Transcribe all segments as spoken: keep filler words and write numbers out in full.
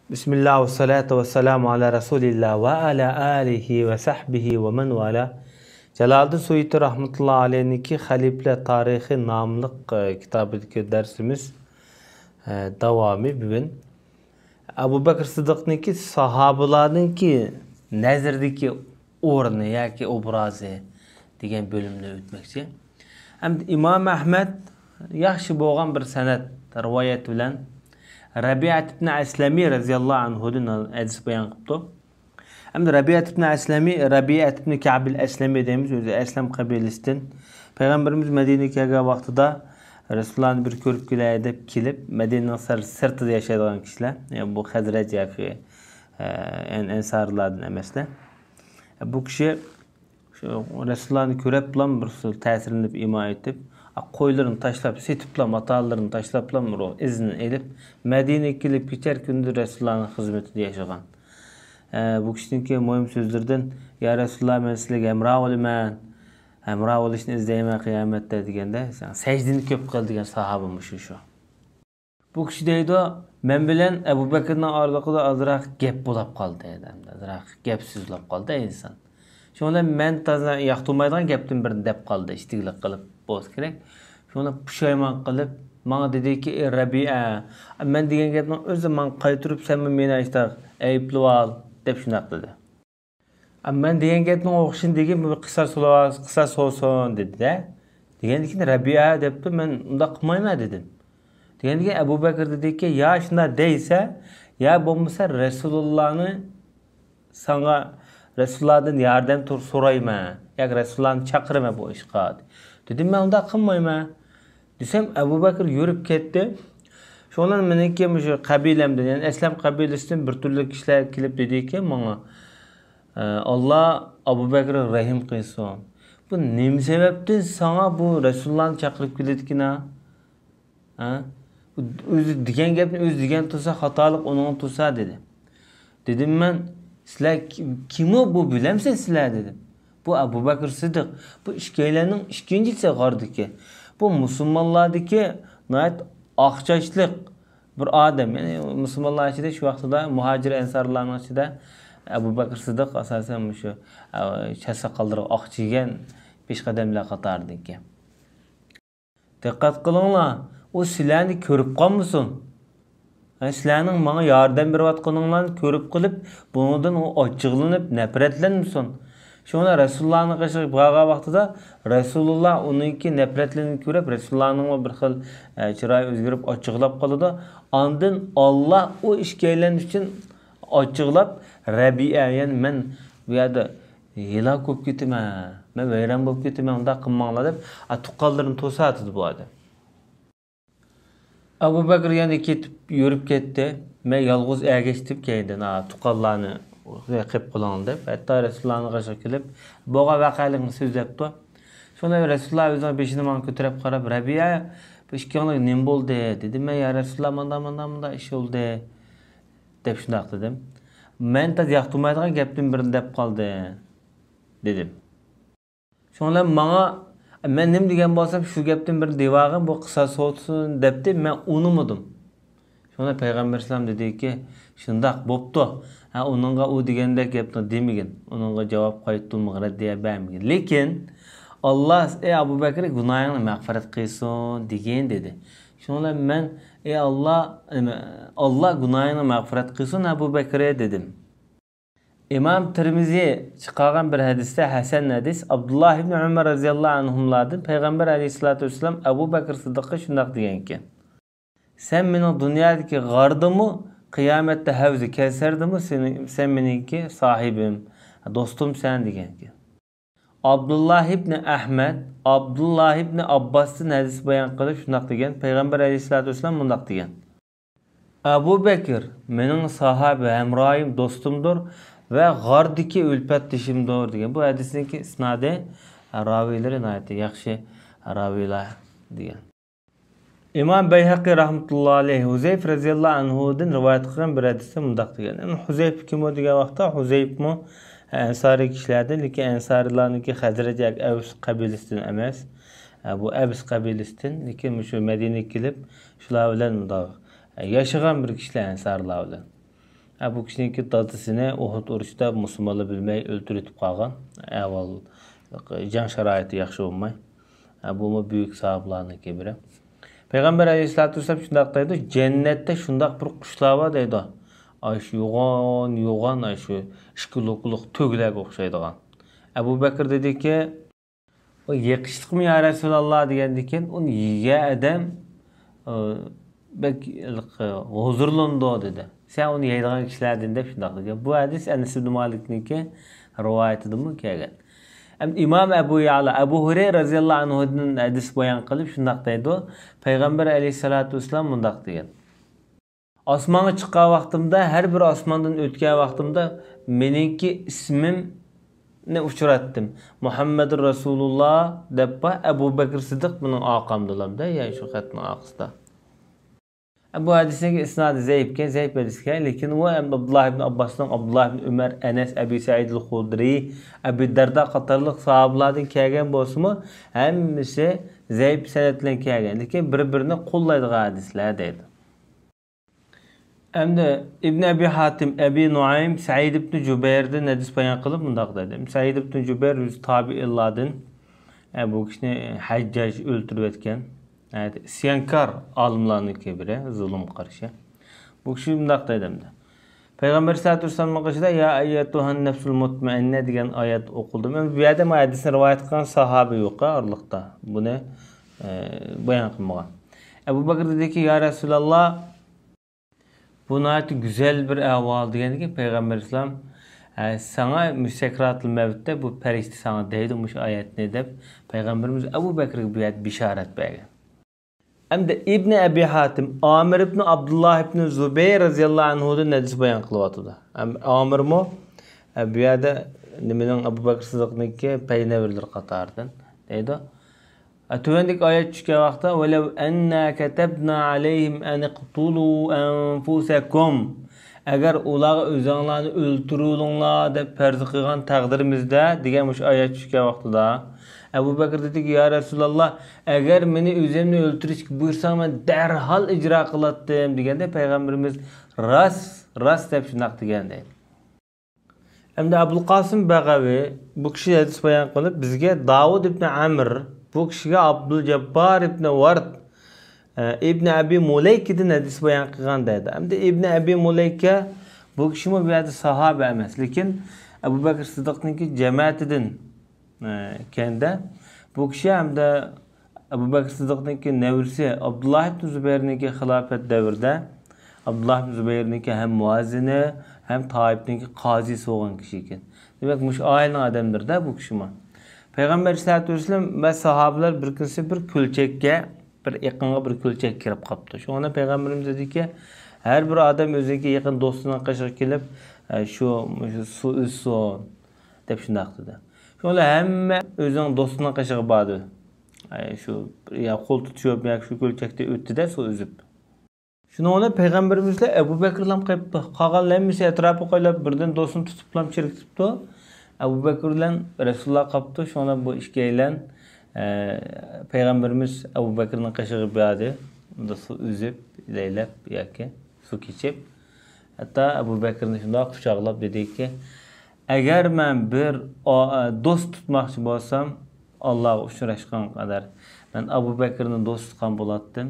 بىسمىللا ۋەسسالاتۇ ۋەسسالامۇ ئالا رەسۇلىللا ۋە ئالا ئالىھى ۋە سەھبىھى ۋە مەن ۋالا. جالالىدىن سۇيۇتى رەھمەتۇللا ئەلەيھنىڭكى خەلىپىلەر تارىخى ناملىق، ئە، كىتابىدىكى دەرسىمىز، ئە، داۋامى بۈگۈن. ئەبۇ بەكرى سىددىقنىڭكى ساھابىلارنىڭكى نەزىرىدىكى ئورنى ياكى ئوبرازى دېگەن بۆلۈمنى ئۆتمەكچى. ئەمدى ئىمام ئەھمەد ياخشى بولغان بىر سەنەد، رىۋايەت بىلەن رەبىئەت ئىبن ئەسلەمى رەزىياللاھۇ ئەنھۇدىن ھەدىس بايان قىپتۇ. ئەمدى رەبىئەت ئىبن ئەسلەمى، رەبىئەت ئىبن كەبىل ئەسلەمى دەيمىز، ئۆزى ئەسلەم قەبىلىسىدىن. پەيغەمبىرىمىز مەدىنىگە كەلگەن ۋاقتىدا رەسۇلۇللانى بىر كۆرۈپ كېلەي دەپ كېلىپ، مەدىنىنىڭ سىر-، سىرتىدا ياشايدىغان كىشىلەر، يەنى بۇ خەزرەج ياكى، ئە، ئەن-، ئەنسارىلاردىن ئەمەسلەر. بۇ كىشى شۇ رەسۇلۇللانى كۆرۈپلا بىر خىل تەسىرلىنىپ، ئىمان ئېيتىپ، قويلىرىنى تاشلاپ، سېتىپلا، ماتالىرىنى تاشلاپلا، بىر ئىزنىنى ئېلىپ، مەدىنىگە كېلىپ، كېچە كۈندۈز رەسۇلۇللانىڭ خىزمىتىدە ياشىغان. ئە، بۇ كىشىنىڭكى مۇھىم سۆزلىرىدىن، يا رەسۇلۇللا، مەن سىلەرگە ھەمراھ بولىمەن، ھەمراھ بولۇشنى ئىزدەيمەن قىيامەتتە دېگەندە، سەن سەجدىنى كۆپ قىل دېگەن ساھابە مۇشۇ شۇ. بۇ كىشى دەيدۇ، مەن بىلەن ئەبۇ بەكرىنىڭ ئارىلىقىدا ئازراق گەپ بولاپ قالدى، ئەزراق گەپ سۆز بولاپ قالدى ئىنسان. شۇنىڭ بىلەن مەن تازا ياقتۇرمايدىغان گەپتىن بىرنى دەپ قالدى، ئىچتىكىلىك قىلىپ بولسا كېرەك. شۇڭا پۇشايمان قىلىپ، ماڭا دېدىكى، ئى رەبىئە، مەن دېگەن گەپنىڭ ئۆزى ماڭا قايتۇرۇپ، سەنمۇ مېنى ئاشتاق ئەيىبلىۋال، دەپ شۇنداق دېدى. ئا، مەن دېگەن گەپنىڭ ئوخشىشىنى دېگىن، بۇ قىساس بولۇۋالسا، قىساس بولسۇن، دېدى-دە. دېگەندىن كېيىن رەبىئە دەپتۇ، مەن ئۇنداق قىلمايمەن، دېدىم. دېگەندىن كېيىن ئەبۇ بەكرى دېدىكى، يا شۇنداق دەيسە، يا بولمىسا رەسۇلۇللانى ساڭا، رەسۇلۇللادىن ياردەم تۇر-، سورايمەن، ياكى رەسۇلۇللانى چاقىرىمەن بۇ ئىشقا، دېدى. دېدىم، مەن ئۇنداق قىلمايمەن، دېسەم، ئەبۇ بەكرى يۈرۈپ كەتتى. شۇنىڭ بىلەن مېنىڭكى مۇشۇ قەبىلەمدىن، يەنى ئەسلەم قەبىلىسىدىن بىر تۈرلۈك كىشىلەر كېلىپ دېدىكى ماڭا، ئاللا ئەبۇ بەكرىگە رەھىم قىلسۇن. بۇ نېمە سەۋەبتىن ساڭا بۇ رەسۇلۇللانى چاقىرىپ كېلىدىكىنا؟ ھە؟ ئۆزى دېگەن گەپنى ئۆزى دېگەن تۇرسا، خاتالىق ئۇنىڭ تۇرسا، دېدى. دېدىم مەن، سىلەر كىم، كىمۇ بۇ، بىلەمسىز سىلەر؟ دېدىم. بۇ ئەبۇ بەكرى سىددىق. بۇ ئىككىيلەننىڭ ئىككىنچىسى غاردىكى. بۇ مۇسۇلمانلاردىكى ناھايىتى ئاق چاچلىق بىر ئادەم، يەنى مۇسۇلمانلار ئىچىدە شۇ ۋاقتىدا مۇھاجىر ئەنسارلارنىڭ ئىچىدە ئەبۇ بەكرى سىددىق ئاساسەن مۇشۇ، ئە، چاچ ساقاللىرىغا ئاق چىگەن پېشقەدەملەر قاتارىدىكى. دىققەت قىلىڭلار، ئۇ سىلەرنى كۆرۈپ قالمىسۇن. ھە، سىلەرنىڭ ماڭا ياردەم بېرىۋاتقىنىڭلارنى كۆرۈپ قېلىپ، بۇنىڭدىن ئۇ ئاچچىقلىنىپ، نەپرەتلەنمىسۇن. شۇڭا رەسۇلۇللانىڭ قېشىغا بارغان ۋاقتىدا رەسۇلۇللا ئۇنىڭكى نەپرەتلىرىنى كۆرۈپ، رەسۇلۇللانىڭمۇ بىر خىل، ئە، چىرايى ئۆزگىرىپ ئاچچىقلاپ قالىدۇ. ئاندىن ئاللا ئۇ ئىككىيلەن ئۈچۈن ئاچچىقلاپ، رەبىئە، يەنى مەن بۇ يەردە ھالاك بولۇپ كېتىمەن، مەن ۋەيران بولۇپ كېتىمەن، ئۇنداق قىلماڭلار دەپ، ئە، تۇغقانلىرىنى توساتىدۇ بۇ ئادەم. ئەبۇ بەكرى يەنە كېتىپ، يۈرۈپ كەتتى. مەن يالغۇز ئەگەشتىم كەينىدىن، ھا، تۇغقانلارنى قىلىپ قويۇڭ دەپ. ھەتتا رەسۇلۇللانىڭ قېشىغا كېلىپ، بولغان ۋەقەلىكنى سۆزلەپتۇ. شۇندا رەسۇلۇللا ئۆزىنىڭ بېشىنى ماڭا كۆتۈرۈپ قاراپ، رەبىئە، بۇ ئىككىڭلار نېمە بولدى؟ دېدىم مەن، يا رەسۇلۇللا، مانداق، مانداق، مانداق ئىش بولدى، دەپ شۇنداق دېدىم. مەن تازا ياقتۇرمايدىغان گەپتىن بىرنى دەپ قالدى، دېدىم. شۇڭا ماڭا، مەن نېمە دېگەن بولسام، شۇ گەپتىن بىرنى دېۋالغىن، بۇ قىساس بولسۇن دەپتى، مەن ئۇنىمىدىم. شۇڭا پەيغەمبەر ئەلەيھىسسالام دېدىكى، شۇنداق بوپتۇ. ھە، ئۇنىڭغا ئۇ دېگەندەك گەپنى دېمىگىن. ئۇنىڭغا جاۋاب قايتۇرمىغىن، رەددىيە بەرمىگىن. لېكىن، ئاللا، ئەي ئەبۇ بەكرى، گۇناھىڭنى مەغپىرەت قىلسۇن، دېگىن، دېدى. شۇڭا مەن، ئەي ئاللا، ئەمە، ئاللا گۇناھىڭنى مەغپىرەت قىلسۇن، ئەبۇ بەكرى، دېدىم. ئىمام تىرمىزى چىقارغان بىر ھەدىستە، ھەسەن ھەدىس، ئابدۇللا ئىبنى ئۆمەر رەزىياللاھۇ ئەنھۇملاردىن پەيغەمبەر ئەلەيھىسسالاتۇ ۋەسسالام ئەبۇ بەكرى سىددىققا شۇنداق دېگەنكەن، سەن مېنىڭ دۇنيادىكى غاردىمۇ، قىيامەتتە ھەۋزى كەۋسەردىمۇ سېنى، سەن مېنىڭكى ساھىبىم، دوستۇمسەن دېگەنكەن. ئابدۇللا ئىبنى ئەھمەد ئابدۇللا ئىبنى ئابباستىن ھەدىس بايان قىلىپ شۇنداق دېگەن، پەيغەمبەر ئەلەيھىسسالاتۇ ۋەسسالام مۇنداق دېگەن، ئەبۇ بەكر مېنىڭ ساھابە ھەمراھىم، دوستۇمدۇر ۋە غاردىكى ئۈلپەتدىشىمدۇر دېگەن. بۇ ھەدىسنىڭكى ئىسنادى، راۋىيلىرى ناھايىتى ياخشى راۋىيلار دېگەن. ئىمام بەيھەقى رەھمەتۇللا ئەلەيھ ھۇزەيفە رەزىياللاھۇ ئەنھۇدىن رىۋايەت قىلغان بىر ھەدىستە مۇنداق دېگەن. ئەمما ھۇزەيفە كىم ئۇ دېگەن ۋاقىتتا، ھۇزەيفىمۇ ئەنسارىي كىشىلەردىن، لېكىن ئەنسارىيلارنىڭكى خەزرەج ياكى ئەۋس قەبىلىسىدىن ئەمەس. بۇ ئەۋس قەبىلىسىدىن، لېكىن مۇشۇ مەدىنىگە كېلىپ، شۇلار بىلەن مۇنداق ياشىغان بىر كىشىلەر ئەنسارىيلار بىلەن. ئە، بۇ كىشىنىڭكى دادىسىنى ئۇھۇد ئۇرۇشىدا مۇسۇلمانلار بىلمەي ئۆلتۈرۈۋېتىپ قالغان. ئەھۋال، جەڭ شارائىتى ياخشى بولماي. ئە، بۇمۇ بۈيۈك ساھابىلارنىڭكى بىرى. پەيغەمبەر ئەلەيھىسسالاتۇ ۋەسسالام شۇنداق دەيدۇ، جەننەتتە شۇنداق بىر قۇشلار بار دەيدۇ. ئاشۇ يوغان، يوغان، ئاشۇ ئىككى لوكىلىق تۆگىلەرگە ئوخشايدىغان. ئەبۇ بەكرى دېدىكى، «ئۇ يېقىشلىقمۇ يا رەسۇلاللا؟» دېگەندىكىن، «ئۇنى يېگەن ئادەم، ئى، بەك، ئى، ھۇزۇرلىنىدۇ» دېدى. «سەن ئۇنى يەيدىغان كىشىلەردىن» دەپ شۇنداق دېگەن. بۇ ھەدىس ئەنەس ئىبن مالىكنىڭكى رىۋايىتىدىمۇ كەلگەن. ئەمدى ئىمام ئەبۇ يەئلا، ئەبۇ ھۇرەيرە رەزىياللاھۇ ئەنھۇدىن ھەدىس بايان قىلىپ شۇنداق دەيدۇ، پەيغەمبەر ئەلەيھىسسالاتۇ ۋەسسالام مۇنداق دېگەن. ئاسمانغا چىققان ۋاقتىمدا، ھەر بىر ئاسماندىن ئۆتكەن ۋاقتىمدا مېنىڭكى ئىسمىمنى ئۇچراتتىم. «مۇھەممەدۇر رەسۇلۇللا» دەپ بار، ئەبۇ بەكرى سىددىق مېنىڭ ئارقامدىلا دە، يەنى شۇ خەتنىڭ ئارقىسىدا. بۇ ھەدىسنىڭ ئىسنادى زەئىپكەن، زەئىپ ھەدىسكەن، لېكىن ئۇ ئەبدۇللا ئىبن ئابباسنىڭ، ئابدۇللا ئىبن ئۆمەر، ئەنەس، ئەبى سەئىدىل خۇدرى، ئەبى دەردا قاتارلىق ساھابىلاردىن كەلگەن بولسىمۇ، ھەممىسى زەئىپ سەنەد بىلەن كەلگەن، لېكىن بىر-بىرىنى قوللايدىغان ھەدىسلەر دەيدۇ. ئەمدى ئىبن ئەبى ھاتىم، ئەبى نۇئەيم، سەئىد ئىبن جۇبەيردىن ھەدىس بايان قىلىپ مۇنداق دېدى. سەئىد ئىبن جۇبەير ئۆزى تابىئىنلاردىن، ئە، بۇ كىشىنى ھەججاج ئۆلتۈرۈۋەتكەن. ئە، ئىسيانكار ئالىملارنىڭكى بىرى، زۇلۇمغا قارشى. بۇ كىشى مۇنداق دەيدۇ ئەمدى. پەيغەمبەر سەللەللاھۇ ئەلەيھى ۋەسەللەمنىڭ قېشىدا «يا أيتها النفس المطمئنة» دېگەن ئايەت ئوقۇلدى. مەن بۇ يەردە ما ھەدىسنى رىۋايەت قىلغان ساھابە يوق ئارىلىقتا. بۇنى، ئە، بايان قىلمىغان. ئەبۇ بەكرى دېدىكى، «يا رەسۇلاللا، بۇ ناھايىتى گۈزەل بىر ئەھۋال» دېگەندىكىن، پەيغەمبەر ئەلەيھىسسالام، «ئە، ساڭا مۇشۇ سەكراتۇل مەۋتتە بۇ پەرىشتە ساڭا دەيدۇ مۇشۇ ئايەتنى» دەپ، پەيغەمبىرىمىز ئەبۇ بەكرىگە بۇ يەردە بىشارەت بەرگەن. ئەمدى ئىبنى ئەبى ھاتىم، ئامىر ئىبنى ئابدۇللا ئىبنى زۇبەير رەزىياللاھۇ ئەنھۇدىن ھەدىس بايان قىلىۋاتىدۇ. ئەم-، ئامىرمۇ، ئە، بۇ يەردە نېمىنىڭ، ئەبۇ بەكرى سىددىقنىڭكى پەينەۋىرلىرى قاتارىدىن دەيدۇ. ئە، تۆۋەندىكى ئايەت چۈشكەن ۋاقىتتا، «ولو أنا كتبنا عليهم أن اقتلوا أنفسكم» ئەگەر ئۇلارغا «ئۆزۈڭلارنى ئۆلتۈرۈۋېلىڭلار» دەپ پەرز قىلغان تەقدىرىمىزدە دېگەن مۇشۇ ئايەت چۈشكەن ۋاقتىدا، ئەبۇ بەكرى دېدىكى، «يا رەسۇلاللا، ئەگەر مېنى ئۆزۈمنى ئۆلتۈرۈشكە بۇيرۇساڭ، مەن دەرھال ئىجرا قىلاتتىم» دېگەندە، پەيغەمبىرىمىز، «راست، راست» دەپ شۇنداق دېگەن دەيدۇ. ئەمدى ئەبۇل قاسىم بەغەۋى بۇ كىشى ھەدىس بايان قىلىپ، بىزگە داۋۇد ئىبنى ئەمر، بۇ كىشىگە ئابدۇلجاببار ئىبنى ۋارد، ئە، ئىبنى ئەبى مۇلەيكىدىن ھەدىس بايان قىلغان دەيدۇ. ئەمدى ئىبنى ئەبى مۇلەيكە بۇ كىشىمۇ بۇ يەردە ساھابە ئەمەس، لېكىن ئەبۇ بەكرى سىددىقنىڭكى جەمەتىدىن، ئە، كەندە. بۇ كىشى ھەمدە ئەبۇ بەكرى سىددىقنىڭكى نەۋرىسى ئابدۇللا ئىبنى زۇبەيرنىڭكى خىلاپەت دەۋرىدە، ئابدۇللا ئىبنى زۇبەيرنىڭكى ھەم مۇئەززىنى، ھەم تائىپنىڭكى قازىسى بولغان كىشى ئىكەن. دېمەك، مۇشۇ ئائىلىنىڭ ئادەملىرىدە بۇ كىشىمۇ. پەيغەمبەر سەللەللاھۇ ئەلەيھى ۋەسەللەم ۋە ساھابىلەر بىر كۈنسى بىر كۆلچەككە، بىر ئېقىنغا بىر كۆلچەككە كىرىپ قاپتۇ. شۇڭا پەيغەمبىرىمىز دېدىكى، ھەر بىر ئادەم ئۆزىنىڭكى يېقىن دوستىنىڭ قېشىغا كېلىپ، ئە، شۇ، مۇشۇ سۇ ئۈزسۇن، دەپ شۇنداق دېدى. شۇڭا ھەممە ئۆزىنىڭ دوستىنىڭ قېشىغا باردى. ئە، شۇ، يا قول تۇتۇشۇپ، ياكى شۇ كۆلچەكتە ئۆتتى-دە سۇ ئۈزۈپ. شۇنىڭ بىلەن پەيغەمبىرىمىزلا ئەبۇ بەكرىلام قېلىپتۇ. قالغان ھەممىسى ئەتراپىغا قايلاپ، بىردىن دوستىنى تۇتۇپلا چىرىكىتىپتۇ. ئەبۇ بەكرى بىلەن رەسۇلۇللا قاپتۇ. شۇڭا بۇ ئىككىيلەن، ئە، پەيغەمبىرىمىز ئەبۇ بەكرىنىڭ قېشىغا باردى. ئۇندا سۇ ئۈزۈپ، لەيلەپ ياكى سۇ كېچىپ. ھەتتا ئەبۇ بەكرىنى شۇنداق قۇچاقلاپ دېدىكى، ئەگەر مەن بىر ئا-، دوست تۇتماقچى بولسام، ئاللاغا ئۇچراشقان قەدەر مەن ئەبۇ بەكرىنى دوست تۇتقان بولاتتىم،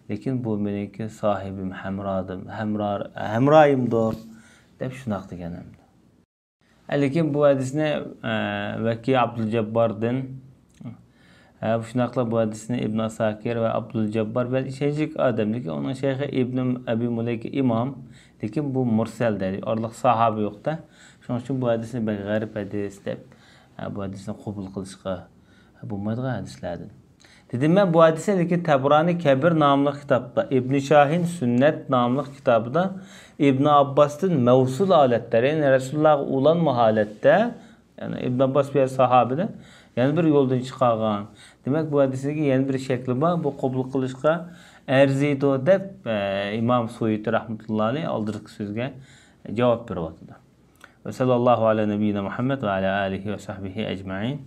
لېكىن بۇ مېنىڭكى ساھىبىم، ھەمرادىم، ھەمرا-، ھەمرايىمدۇر، دەپ شۇنداق دېگەن ئەمدى. لېكىن بۇ ھەدىسنى، ئە، ۋەكى ئابدۇلجابباردىن، ئە، شۇنداقلا بۇ ھەدىسنى ئىبن ئاساكىر ۋە ئابدۇلجاببار بىلەن ئىشەنچلىك ئادەم، لېكىن ئۇنىڭ شەيخى ئىبن ئەبى مۇلەيكە ئىمام، لېكىن بۇ مۇرسەل دەيدۇ، ئارىلىق ساھابە يوق-دە. شۇنىڭ ئۈچۈن بۇ ھەدىسنى بەك غەرىب ھەدىس دەپ، ئە، بۇ ھەدىسنى قوبۇل قىلىشقا بولمايدىغان ھەدىسلەردىن. دېدىم مەن بۇ ھەدىسنى، لېكىن تەبرانى كەبىر ناملىق كىتابتا، ئىبنى شاھىن سۈننەت ناملىق كىتابىدا ئىبنى ئابباستىن مەۋسۇل ھالەتتە، يەنى رەسۇلۇللاغا ئۇلانما ھالەتتە، يەنى ئىبن ئابباس بۇ يەردە ساھابىنى يەنە بىر يولدىن چىقارغان. دېمەك، بۇ ھەدىسنىڭكى يەنە بىر شەكلى بار. بۇ قوبۇل قىلىشقا ئەرزىيدۇ دەپ، ئە، ئىمام سۇيۇتى رەھمەتۇللاھى ئالەيھى ئالدىدىكى سۆزگە جاۋاب بېرىۋاتىدۇ. ۋە سەللەللاھۇ ئەلا نەبىييىنا مۇھەممەد ۋە ئەلا ئالىھى ۋە سەھبىھى ئەجمەئىن.